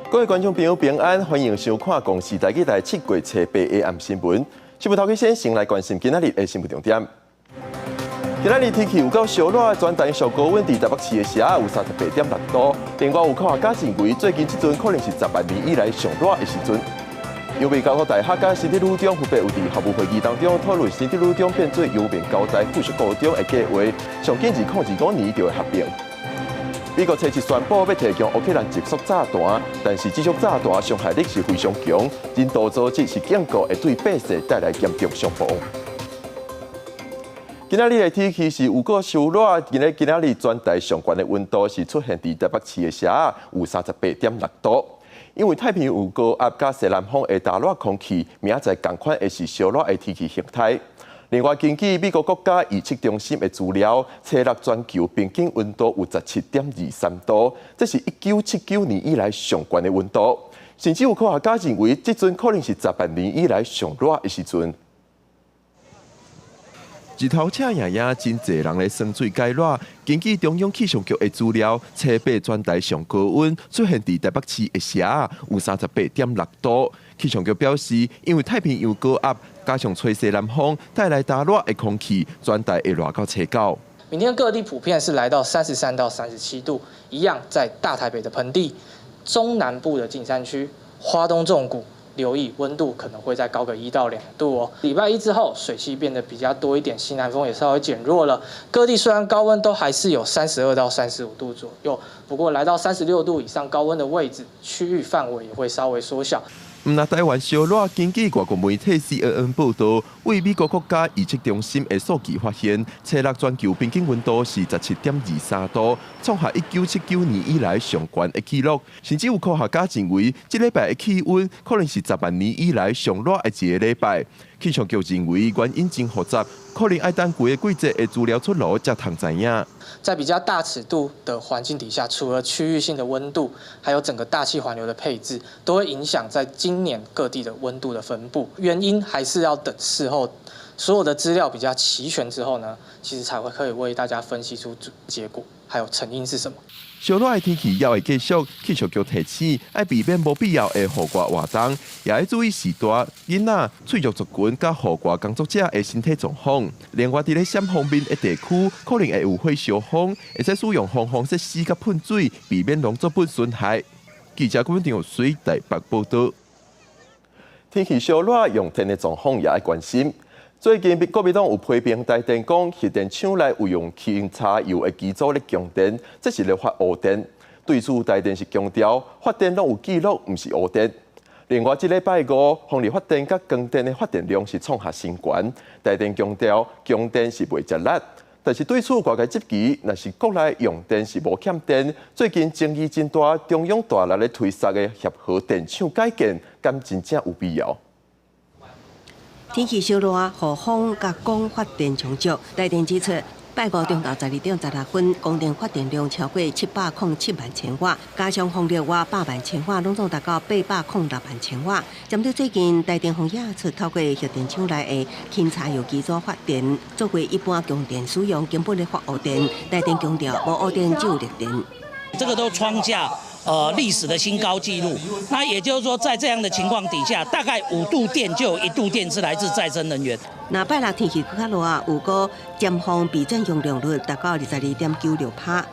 各位觀眾朋友平安，歡迎收看公視台語台7月初八下暗新聞。新聞頭先先來關心今仔日的新聞重點。今仔日天氣有夠燒熱，全台上高溫佇台北市的時有38.6度。另外有科學家認為，最近這陣可能是10萬年以來上熱的時陣。陽明交通大學佮新竹女中分別有佇校務會議當中討論新竹女中變做陽明交大附屬高中的計劃，上緊2025年就會合併。美國初七宣布欲提供烏克蘭集束炸彈，但是這種炸彈傷害力是非常強，人道組織是警告會對百姓帶來嚴重傷亡。今仔日的天氣是有夠燒熱，今仔日全台上懸的溫度是出現佇台北市的時有38.6度。因為太平洋高壓佮西南風的大熱空氣，明仔載仝款會是燒熱的天氣形態。另外，根據美國國家預測中心的資料，初六全球平均溫度有17.23度，這是1979年以來上懸的溫度。甚至有科學家認為，這陣可能是10萬年以來上熱的時陣。日頭赤炎炎，真濟人咧耍水解熱。根據中央氣象局的資料，初八全台上高溫出現佇台北市的時有38.6度。氣象局表示，因為太平洋高壓加上吹西南風帶來大熱的空氣，全台會熱到初九。明天各地普遍是來到33到37度，一樣在大台北的盆地、中南部的近山區、花東縱谷。留意溫度可能會再高個1到2度哦。禮拜一之後，水汽變得比較多一點，西南風也稍微減弱了。各地雖然高溫都還是有32到35度左右，不過來到36度以上高溫的位置，區域範圍也會稍微縮小。毋但台灣燒熱，根據外國媒體 CNN 報導，位美國國家預測中心的數據發現，初六全球平均溫度是17.23度，創下1979年以來上懸的紀錄。甚至有科學家認為，這禮拜的氣溫可能是10萬年以來上熱的一個禮拜。氣象局認為原因真複雜，可能愛等規個季節的資料出爐才通知影。在比較大尺度的環境底下，除了區域性的溫度，還有整個大氣環流的配置，都會影響在今年各地的溫度的分布。原因還是要等事後所有的資料比較齊全之後呢，其實才會可以為大家分析出結果，還有成因是什麼。燒熱的天氣猶會繼續，氣象局提醒，愛避免無必要的戶外活動，也愛注意序大囡仔、脆弱族群佮戶外工作者的身體狀況。另外，佇咧閃鋒面的地區，可能會有火燒風，會使使用防風設施佮噴水，避免農作物損害。記者郭文水台北報導。天氣燒熱，用電的狀況也愛關心。最近，國民黨有批評台電講，核電廠內有用輕柴油的機組咧供電，這是咧發烏電。對此，台電是強調，發電攏有記錄，毋是烏電。另外，這禮拜五，風力發電佮光電的發電量是創下新高。台電強調，供電是袂食力，但是對此外界質疑，若是國內用電是無欠電，最近爭議真大，中央大力咧推捒的協和電廠改建，敢真正有必要？天氣燒熱，予風佮光發電充足。台電指出，拜五中晝12點16分，光電發電量超過707萬千瓦，加上風力瓦8萬千瓦，攏總達到806萬千瓦。針對最近台電風驗出透過核電廠內的輕柴油機組發電，作為一般供電使用，根本咧發烏電。台電強調，無烏電只有綠電。這個都創下歷史的新高紀錄。那也就是說，在這樣的情況底下，大概5度電就有1度電是來自再生能源。若拜六天氣閣較熱，有個尖峰備轉容量率達到22.96%。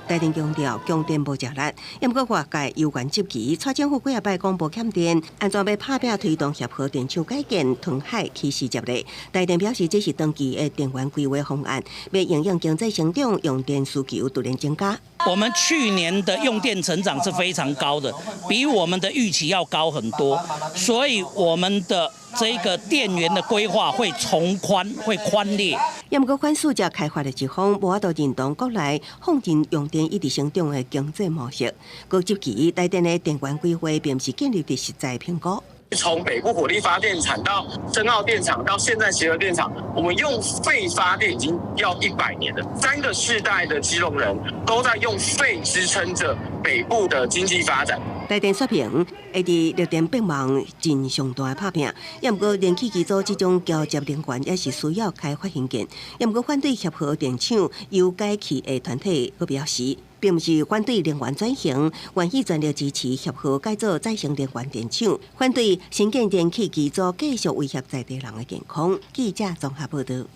台電強調，供電無食力，毋過外界猶原質疑，蔡政府幾仔擺講無欠電，按怎欲拍拚推動協和電廠改建、吞海起事接咧？台電表示，這是長期的電源規劃方案，欲因應經濟成長，用電需求突然增加。我們去年的用電成長是非常高的，比我們的預期要高很多，所以我們的這個電源的規劃會從寬，會寬裂。毋過反思這開發的一方，無法度認同國內放任用電一直成長的經濟模式。閣質疑台電的電源規劃，並毋是建立佇實在評估。從北部火力發電廠到深澳電廠，到現在協和電廠，我們用廢發電已經要100年了。三個世代的基隆人都在用廢支撐着北部的經濟發展。台電說明會佇綠電變網盡上大的拍拚，也毋過燃氣機組這種交接能源也是需要開發興建。也毋過反對協和電廠油改氣的團體閣表示，並毋是反對能源轉型，願意全力支持協和改做再生能源電廠，反對新建燃氣機組繼續威脅在地人的健康。記者綜合報道。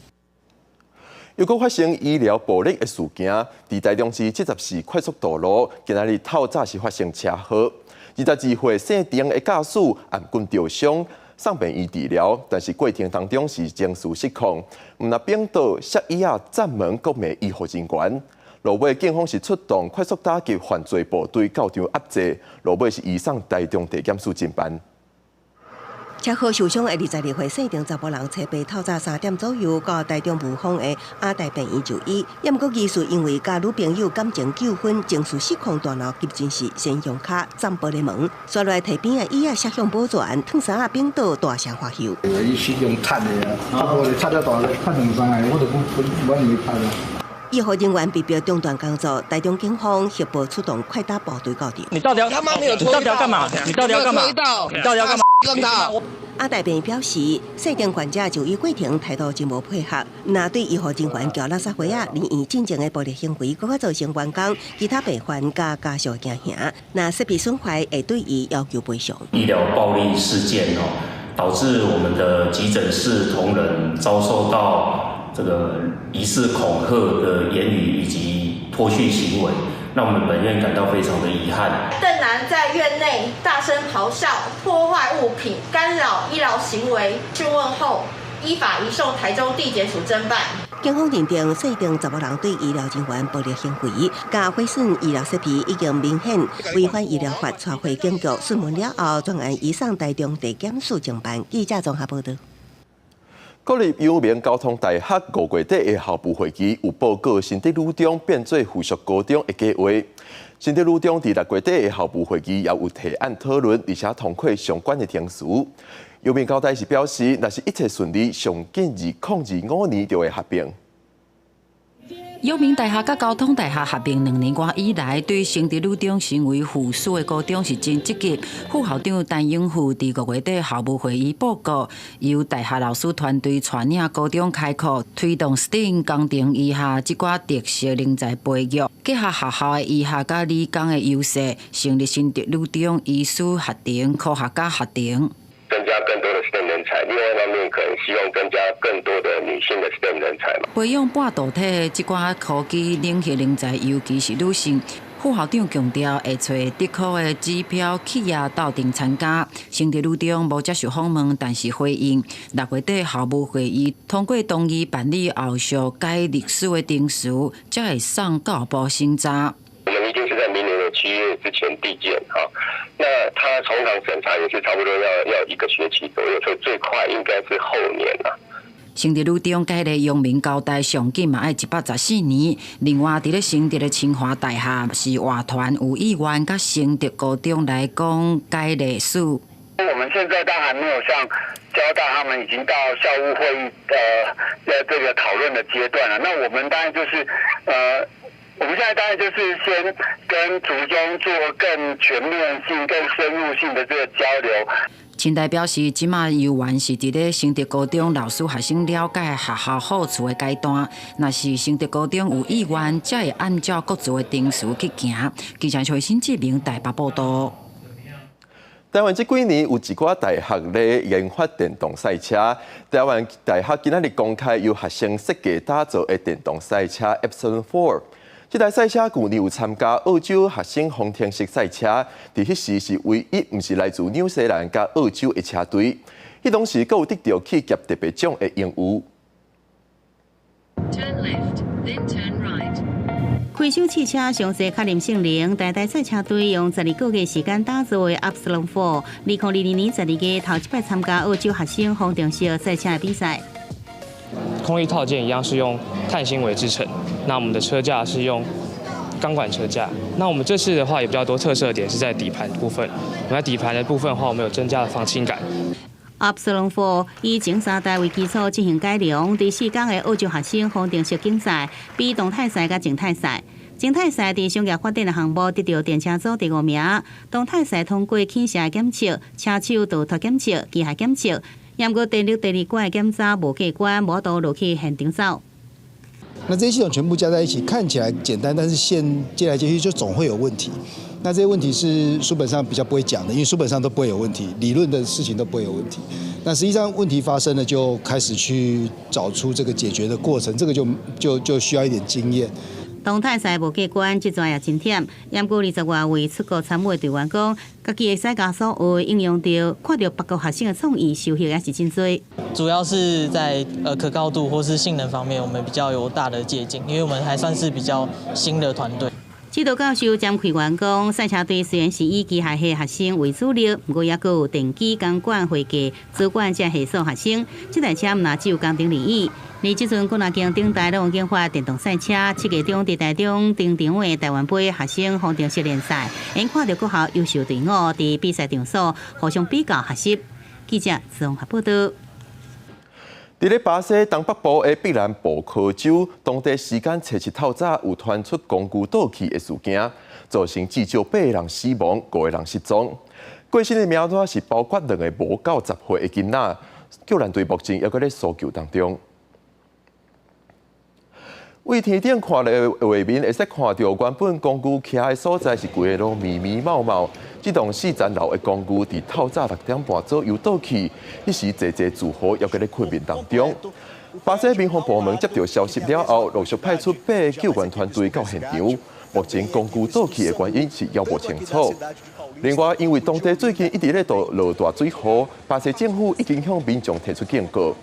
又閣發生醫療暴力的事件，佇台中市74快速道路，今仔日透早是發生車禍。22歲姓丁的駕駛按棍著傷，送病院治療，但是過程當中是情緒失控，毋但反倒摔椅仔、砸門，閣罵醫護人員。落尾警方是出動快速打擊犯罪部隊到場壓制，落尾是移送台中地檢署偵辦。車禍受傷的22歲姓丁查埔人，初八透早3點左右到台中霧峰的亞大病院就醫，也毋過疑似因為佮女朋友感情糾紛，情緒失控，大鬧急診室，先用跤砸玻璃門，紲來提邊仔椅仔摔向保全，燙衫仔反倒大聲發岫。伊是用擦的啊，擦玻璃擦了大，擦兩三个，我就不不不願意拍啦。醫護人員被迫中斷工作，台中警方協報出動快打部隊到場。你到底要他媽沒有你到底要幹嘛？你到底要幹嘛？你到底要幹嘛？亞大病院表示，姓丁患者就醫過程態度真無配合，若對醫護人員撬垃圾盒仔、醫院進前的暴力行為，閣較造成員工、其他病患佮家屬驚嚇。若設備損壞，會對伊要求賠償。醫療暴力事件哦，導致我們的急診室同仁遭受到這個疑似恐嚇的言語以及脫序行為，讓我們本院感到非常的遺憾。鄧男在院內大聲咆哮、破壞物品、干擾醫療行為，訊問後依法移送台中地檢署偵辦。警方認定姓丁查某人對醫療人員暴力行為，佮毀損醫療設備已經明顯違反醫療法，帶回警局訊問了後，專案移送台中地檢署偵辦。記者綜合報道。國立陽明交通大學5月底的校務會議有報告新竹女中變做附屬高中的計劃。新竹女中佇6月底的校務會議也有提案討論，而且通過相關的程序。陽明交大是表示，若是一切順利，上緊2025年就會合併。陽明大學佮交通大學合併兩年外以來，對新竹女中成為附屬的高中是真積極。副校長陳永富佇5月底校務會議報告，由大學老師團隊帶領高中開課，推動 STEAM 工程醫學這寡特色人才培育，結合學校的醫學佮理工的優勢，成立新竹女中醫師學程、科學家學程。增加更多的 STEM 人才，另外一方面可能希望增加更多的女性的 STEM 人才嘛。培養半導體的這寡科技領域人才，尤其是女性。副校長強調，會揣竹科的指標企業鬥陣參加。新竹女中無接受訪問，但是回應6月底校務會議通過同意辦理後續改歷史的程序，才會送教育部審查。我們一定是在明年的7月之前遞件哈。那他通常審查也是差不多要一個學期左右，所以最快應該是後年啦。新竹女中改咧陽明交大上緊嘛愛114年。另外，佇咧新竹的清華大學是活團有意願佮新竹高中來講改歷史。我們現在當然還沒有像交大他們已經到校務會議的這個討論的階段了。那我們當然就是我們現在當然就是先跟竹中做更全面性、更深入性的這個交流。清大表示，這馬猶原是佇咧新竹高中老師學生了解學校好處的階段。若是新竹高中有意願，才會按照各自的程序去行。記者崔新志明台北報道。台灣這幾年有一寡大學咧研發電動賽車。台灣大學今仔日公開由學生設計打造的電動賽車 Epsilon Four。這台賽車舊年有參加澳洲學生方程式賽車，佇彼時是唯一毋是來自紐西蘭佮澳洲的車隊。彼當時閣有得著企業特別獎的榮譽。 Turn left, then turn right. 開手試車詳細確認性能，台大賽車隊用12個月時間打造的 Epsilon Four，2022年12月頭一擺參加澳洲學生方程式賽車的比賽。空力套件一樣是用碳纖維製成，那我們的車架是用鋼管車架。那我們這次的話也比較多特色點是在底盤部分。我們在底盤的部分的話，我們有增加了防傾桿。 Upsilon 4以前三代為基礎進行改良，佇四工的澳洲學生方程式競賽，比動態賽佮靜態賽。靜態賽佇商業發展的項目得著電車組第五名，動態賽通過傾斜檢測、車手倒脫檢測、機械檢測，毋過電力第二關的檢查無過關，無法落去現場走。那這些系統全部加在一起，看起來簡單，但是線接來接去就總會有問題。那這些問題是書本上比較不會講的，因為書本上都不會有問題，理論的事情都不會有問題。那實際上問題發生了，就開始去找出這個解決的過程，這個就需要一點經驗。動態賽無過關，這逝也真忝。毋過20外位出國參與的隊員講，家己會使共所學應用著，看著別國學生的創意，收穫也是真濟。主要是在可靠度或是性能方面，我們比較有大的借鑑，因為我們還算是比較新的團隊。指導教授詹奎元講，賽車隊雖然是以機械系學生為主力，毋過猶閣有電機、工管、會計、資管這系所學生。這台車毋但只有工程領域，而這陣幾若間頂台攏有研發電動賽車。7月中佇台中登場的台灣盃學生方程式聯賽，𪜶看著各校優秀隊伍佇比賽場所互相比較學習。記者綜合報道。佇咧巴西東北部的碧南布科州，當地時間初七透早有傳出公寓倒去的事件，造成至少八個人死亡，五個人失蹤。過身的名單是包括兩個無夠10歲的囡仔，救援隊目前猶閣咧搜救當中。對天頂看來的畫面，會使看著原本公寓徛的所在是規个攏密密茂茂。這棟四層樓的公寓佇透早6點半左右倒去，彼時濟濟住戶猶閣咧睏眠當中。巴西民防部門接著消息了後，陸續派出八个救援團隊到現場。目前公寓倒去的原因是猶無清楚。另外，因為當地最近一直咧落大水雨，巴西政府已經向民眾提出警告。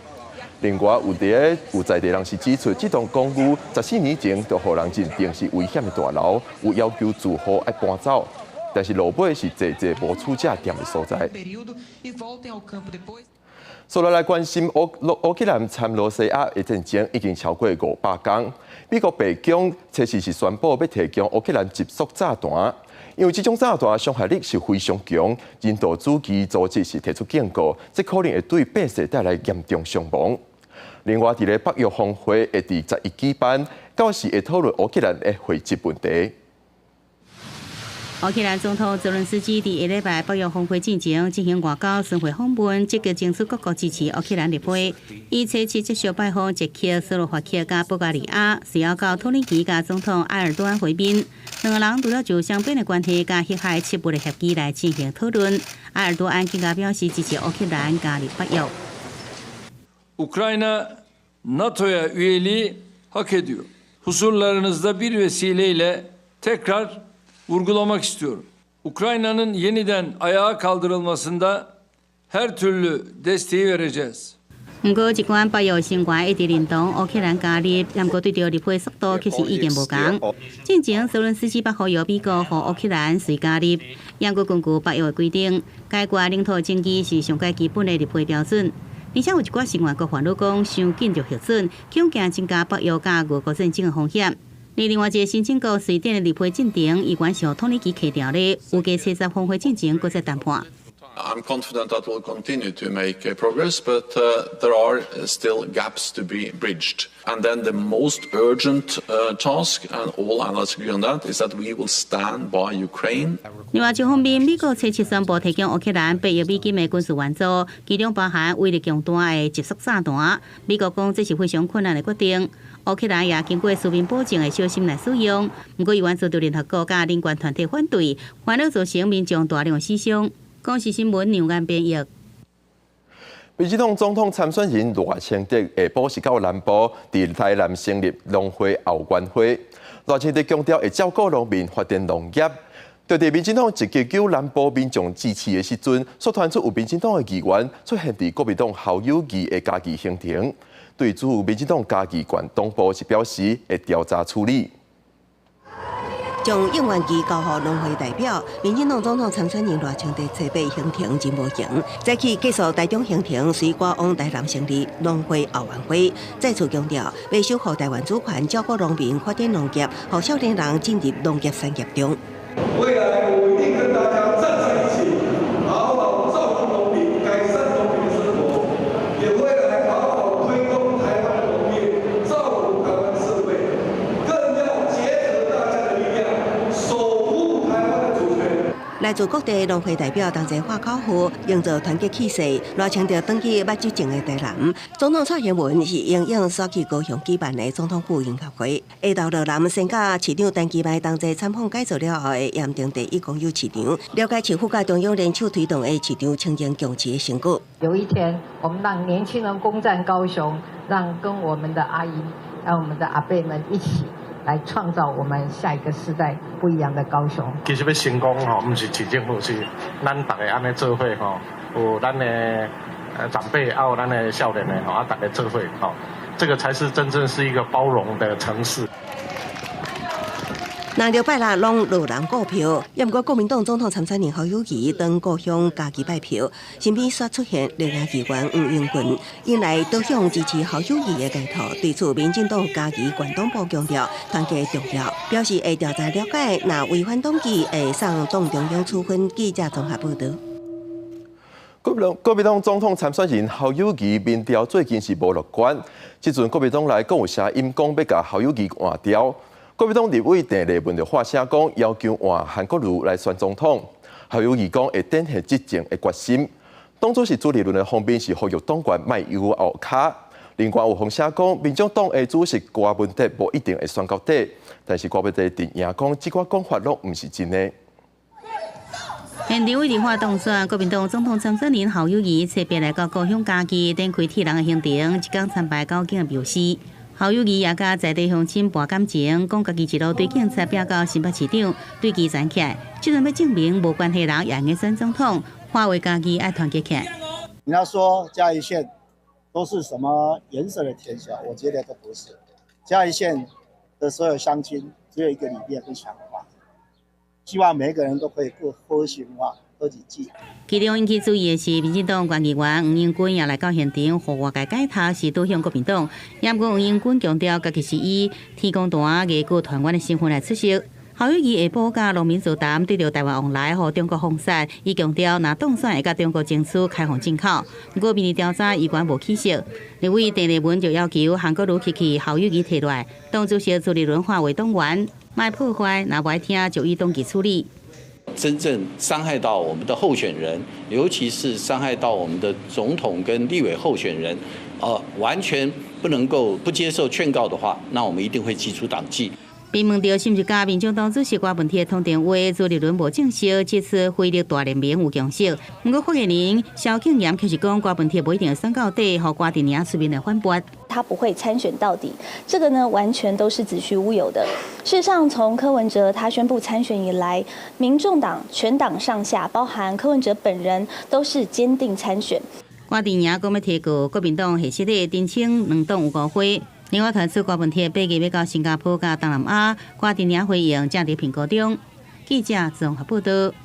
另外，有佇有在地人士指出，這棟公寓14年前就予人認定是危險的大樓，有要求住戶愛搬走，但是落尾是濟濟無處者踮的所在。紲落來關心烏克蘭摻羅西亞的戰爭已經超過500工。美國白宮初四是宣布欲提供烏克蘭集束炸彈，因為這種炸彈傷害力是非常強，人道主義組織是提出警告，這可能會對百姓帶來嚴重傷亡。另外，佇咧北約峰會會佇11舉辦，到時會討論烏克蘭的會籍問題。烏克蘭總統澤倫斯基佇下禮拜北約峰會進前進行外交巡迴訪問，積極爭取各國支持烏克蘭入會。伊初七接受拜訪捷克、斯洛伐克佮保加利亞，隨後到土耳其佮總統埃爾多安會面。兩个人除了就雙邊的關係佮黑海七國的協議來進行討論。埃爾多安更加表示支持烏克蘭加入北約。 Ukrayna NATO'ya üyeliği hak ediyor. Huzurlarınızda bir vesileyle tekrar vurgulamak istiyorum. Ukrayna'nın yeniden ayağa kaldırılmasında her türlü desteği vereceğiz. 毋過，這款北約成員一直認同烏克蘭加入，毋過對著入會速度卻是意見無仝。進前澤倫斯基捌呼籲美國予烏克蘭隨加入，毋過根據北約的規定，解決領土爭議是上蓋基本的入會標準。而且有一寡成員國煩惱講，傷緊著核准，恐驚增加北約佮俄國戰爭的風險。而另外一个申請國瑞典的入會進程，依原是予土耳其卡牢咧，預計初十峰會進前閣再談判。 I'm confident that we'll continue to make progress, but there are still gaps to be bridged. And then the most urgent task, and all analysts agree on that, is that we will stand by Ukraine. 另外一方面，美國初七宣布提供烏克蘭8億美金的軍事援助，其中包含威力強大的集束炸彈。美國講這是非常困難的決定。烏克蘭也經過書面保證會小心來使用，毋過依然遭著聯合國佮人權團體反對，煩惱造成民眾大量死傷。公視新聞梁安編譯。民進黨總統參選人賴清德下晡是到南部，佇台南成立農會後援會。賴清德強調會照顧農民發展農業。就佇民進黨積極求南部民眾支持的時陣，煞傳出有民進黨的議員出現佇國民黨侯友宜的嘉義行程。對此，民進黨嘉義縣黨部是表示會調查處理。將應援旗交予農會代表。民進黨總統參選人賴清德初八行程真無閒，早起結束台中行程，隨趕往台南成立農會後援會，再次強調欲守護台灣主權，照顧農民，發展農業，予少年人進入農業產業中。未來我一定跟大家站在一起，好好照顧農民，改善農民的生活，也會來好好推動台灣的農業，照顧台灣社會，更要結合大家的力量，守護台灣的主權。來自各地農會代表同齊喊口號，營造團結氣勢。賴清德轉去捌執政的台南，總統蔡英文是因應煞去高雄舉辦的總統府迎合會。下晝落南先佮市長陳其邁同齊參訪改造了後的鹽埕第一公有市場，了解市府佮中央聯手推動的市場青年共治的成果。有一天，我們讓年輕人攻佔高雄，讓跟我們的阿姨、讓我們的阿伯們一起來創造我們下一個世代不一樣的高雄。其實欲成功吼，毋是市政府，是咱逐个按呢做伙吼，有咱的長輩，還有咱的少年的吼，啊，逐个做伙吼，這個才是真正是一個包容的城市。若禮拜六攏落人顧票，也毋過國民黨總統參選人侯友宜轉故鄉嘉義拜票，身邊煞出現綠營議員黃英俊，引來多向支持侯友宜的街頭。對此，民進黨嘉義縣黨部強調團結重要，表示會調查了解，若違反黨紀會送黨中央處分。記者綜合報道。國民黨總統參選人侯友宜民調最近是無樂觀，這陣國民黨內閣有聲音講欲共侯友宜換掉。國民黨立委鄭麗文就發聲講，要求換韓國瑜來選總統。侯友宜講會展現執政的決心。黨主席朱立倫的方面是呼籲黨員莫猶後跤。另外有風聲講，民眾黨的主席柯文哲無一定會選到底，但是柯文哲陣營講，這寡講法攏毋是真的。現場為立法當選，國民黨總統參選人侯友宜特別來到故鄉嘉義，展開鐵人的行程，一工參拜九間的廟寺。侯友宜也佮在地鄉親博感情，講家己一路對警察拼到新北市長，對其站起來，這陣欲證明無關係人也會選總統，化為家己愛團結起來。你要說嘉義縣都是什麼顏色的天下，我覺得都不是。嘉義縣的所有鄉親只有一個理念跟想法，希望每一個人都可以過好生活、好日子。其中引起注意的是，民進黨縣議員黃英軍也來到現場，予外界解讀是倒向國民黨。也毋過黃英軍強調，家己是以天公壇藝術團員的身份來出席。侯友宜下晡佮農民座談，對著台灣往來予中國封殺，伊強調若當選會佮中國爭取開放進口。毋過民意調查依然無起色。立委鄭麗文就要求韓國瑜去去侯友宜提落來，黨主席朱立倫喊話黨員，莫破壞，若無愛聽就以黨紀處理。真正傷害到我們的候選人，尤其是傷害到我們的總統跟立委候選人，完全不能夠不接受勸告的話，那我們一定會祭出黨紀。被問到是毋是佮民眾黨主席柯文哲通電話，朱立倫無證實，這次非綠大聯盟有共識。毋過發言人蕭慶岩卻是講，柯文哲無一定選到底，予郭台銘出面來反駁。他不會參選到底，這個呢完全都是子虛烏有的。事實上，從柯文哲他宣布參選以來，民眾黨全黨上下，包含柯文哲本人，都是堅定參選。郭台銘閣欲提告國民黨下設的澄清兩黨有誤會。另外傳出柯文哲八月欲到新加坡佮東南亞，郭台銘回應正佇評估中。記者綜合報道。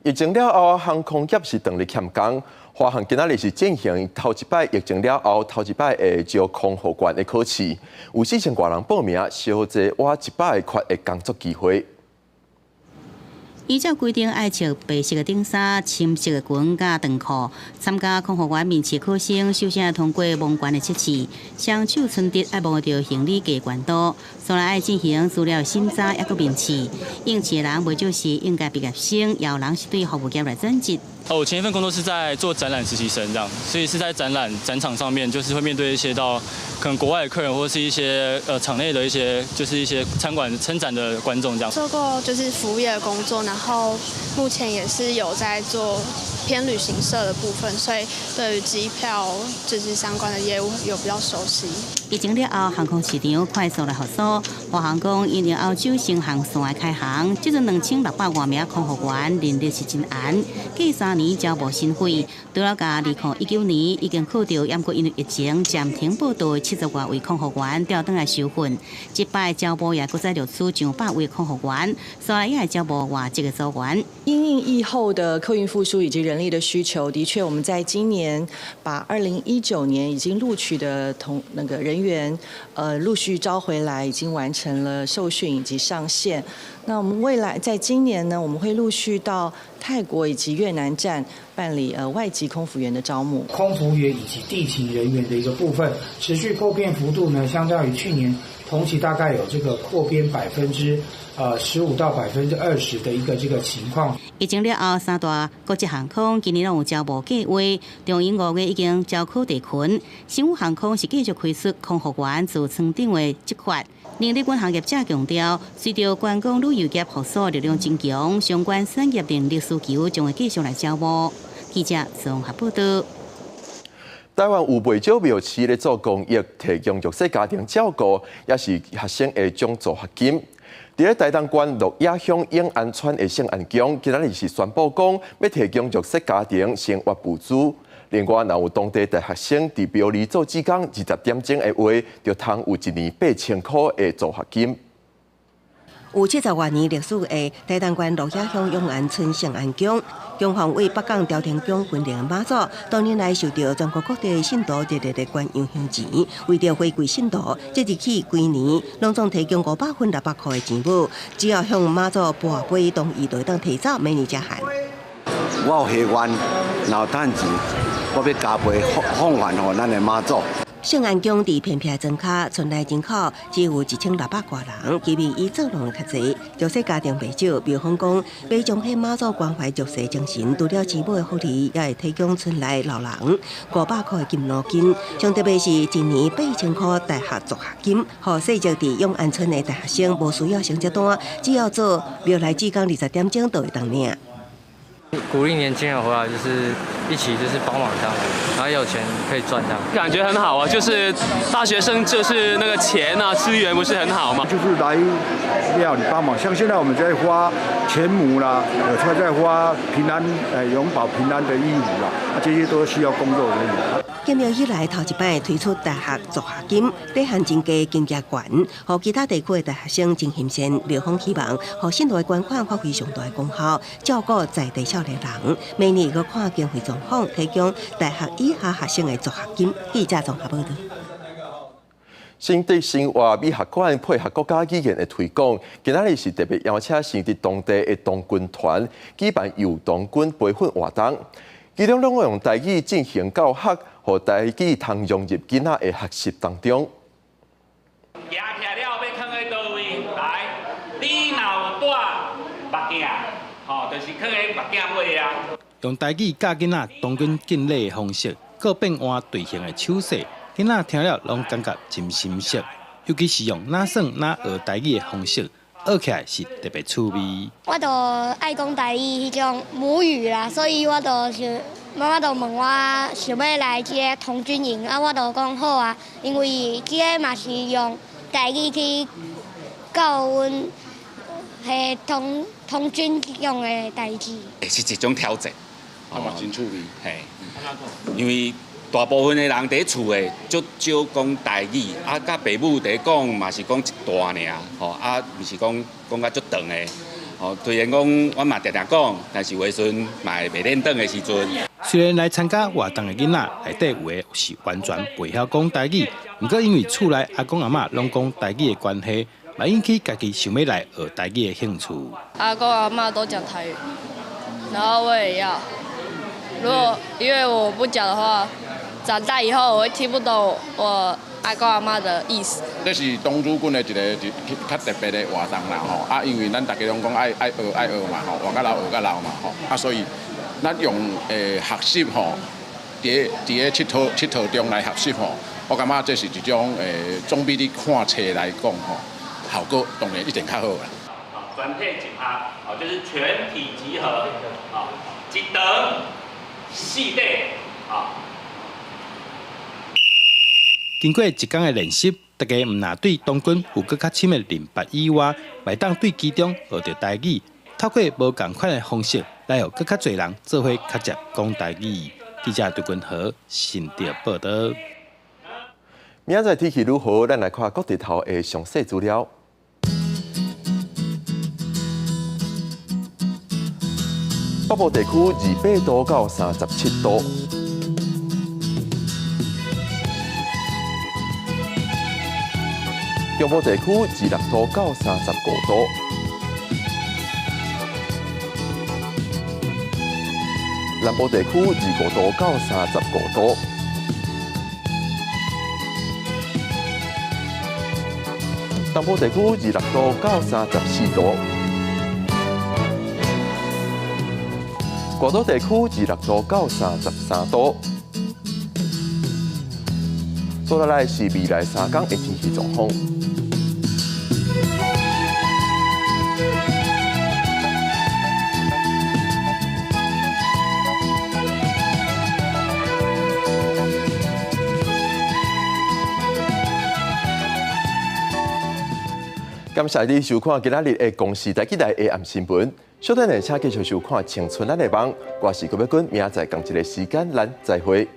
疫情了後，航空業是當日欠工。華航今仔日是進行頭一擺疫情了後頭一擺的招空服員的考試，有4000外人報名，小濟倚100个缺的工作機會。依照規定，愛穿白色的頂衫、深色的裙佮長褲。參加空服員面試考生，首先愛通過摸關的測試，雙手伸直愛摸著行李架懸度，煞來愛進行資料審查，抑閣面試。應試的人袂少是應屆畢業生，也有人是對服務業來轉職。哦，我前一份工作是在做展覽實習生，這樣，所以是在展覽展場上面，就是會面對一些到可能國外的客人，或是一些場內的一些，就是一些參觀參展的觀眾這樣。做過就是服務業的工作，然後目前也是有在做偏旅行社的部分，所以對於機票就是相關的業務有比較熟悉。疫情了後，航空市場快速來復甦。華航講，因應歐洲新航線的開航，這陣2600外名空服員人力是真絚，過3年招募新血。除了共2019年已經扣掉，毋過因為疫情暫停報到的70外位空服員調轉來受訓。這擺招募也閣再錄取上百位空服員，所以也會招募外籍的組員。因應疫後的客運復甦以及人力的需求，的確我們在今年把2019年已經錄取的同那個人員，陸續招回來，已經完成了受訓以及上線。那我們未來在今年呢，我們會陸續到泰國以及越南站辦理外籍空服員的招募。空服員以及地勤人員的一個部分，持續擴編幅度呢，相較於去年同期大概有這個擴編15%到20%的一個這個情況。疫情了後，三大國際航空今年攏有招募計劃，長榮5月已經招考地勤，星宇航空是繼續開出空服員座艙長的職缺。人力銀行業者強調，隨著觀光旅遊業復甦力量增強，相關產業人力需求將會繼續來招募。記者綜合報道。台灣有袂少廟市咧做公益，提供弱勢家庭照顧，也是學生的獎助學金。佇咧台東縣鹿野鄉永安村的聖安宮，今仔日是宣布講，欲提供弱勢家庭生活補助。另外，若有當地大學生佇廟裡做志工20點鐘的話，就通有一年8000箍的助學金。有70外年歷史的台東縣鹿野鄉永安村聖安宮，宮方為北港朝天宮分靈的媽祖，多年來受到全國各地信徒熱烈的懸香香錢，為著回饋信徒，即日起規年攏總提供500份600箍的錢母，只要向媽祖跋杯同意，就會當提走，免年遮限。我有許願，若有趁錢，我欲加倍奉還予咱的媽祖。聖安宮佇偏僻莊跤，村內人口只有1600外人，居民以做農的較濟，弱勢家庭袂少。廟方講，欲彰顯媽祖關懷弱勢精神，除了錢母的福利，也會提供村內老人500箍的金路金。上特別是一年8000箍大學助學金，予細隻佇永安村的大學生無需要成績單，只要做廟內志工20點鐘就會當領。鼓勵年輕人回來，就是一起就是幫忙這樣子，然後有錢可以賺這樣，感覺很好啊！就是大學生就是那個錢啊資源不是很好嗎？就是來廟裡幫忙，像現在我們在發錢母啦，有在發平安，永保平安的衣服啦，啊，這些都需要工作人員。建廟以來頭一擺推出大學助學金，底薪真低，金額懸，予其他地區的大學生真欣羨。廟方希望，予信徒的捐款發揮上大的功效，照顧在地少年人。明年閣看經費狀況，提供大學以下學生的助學金。記者綜合報導。新竹生活美學館配合國家語言的推廣，今仔日是特別邀請新竹當地的童軍團舉辦幼童軍培訓活動，其中攏用台語進行教學，予台語通融入囡仔的學習當中。舉起來了欲囥佇佗位？來，你若有戴目鏡，吼，就是囥佇目鏡尾啊。用台語教囡仔童軍敬禮的方式，閣變換隊形的手勢，囡仔聽了攏感覺真心適。尤其是用哪耍哪學台語的方式，學起來是特別趣味。我就愛講台語彼種母語啦，所以我就想，媽媽就問我想欲來這个童軍營，啊，我就講好啊，因為這个嘛是用台語去教阮彼童軍用的代誌。是一種挑戰，啊嘛真趣味。嘿，因為大部分的人佇厝的足少講台語，啊，佮爸母佇講嘛是講一段爾，吼，啊，毋是講講甲足長的，吼，雖然講阮嘛定定講，但是有的時陣嘛會袂輪轉的時陣。雖然來參加活動的囡仔內底有的是完全袂曉講台語，毋過因為厝內阿公阿嬤攏講台語的關係，嘛引起家己想欲來學台語的興趣。阿公阿嬤都講台語，然後我也要。如果因為我不講的話，長大以後我會聽不懂我阿公阿嬤的意思。這是童子軍的一个較特別的活動啦吼，啊，因為咱大家攏講愛愛學愛學嘛吼，活較老學較老嘛吼，啊，所以咱用學習吼，佇咧𨑨迌中來學習吼，我感覺這是一種總比你看冊來講吼，效果當然一定較好啦。全體集合，哦，就是全體集合，啊，一長四短，啊。經過一工的練習，大家毋但對童軍有閣較深的認捌以外，嘛會當對其中學著台語，透過無仝款的方式來予閣較濟人做伙學習講台語。記者杜君和新竹報導。明仔載天氣如何？咱來看各地頭的詳細資料。北部地區28度到37度。中部地區26度到35度。南部地區25度到35度。東部地區26度到34度。外島地區26度到33度。接落來是未來3天的天氣狀況。感謝你收看今仔日的公視台語台的暗新聞。稍等下，請繼續收看《青春咱的夢》。我是郭美君，明仔載仝一个時間，咱再會。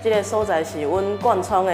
這个所在是阮貫窗的。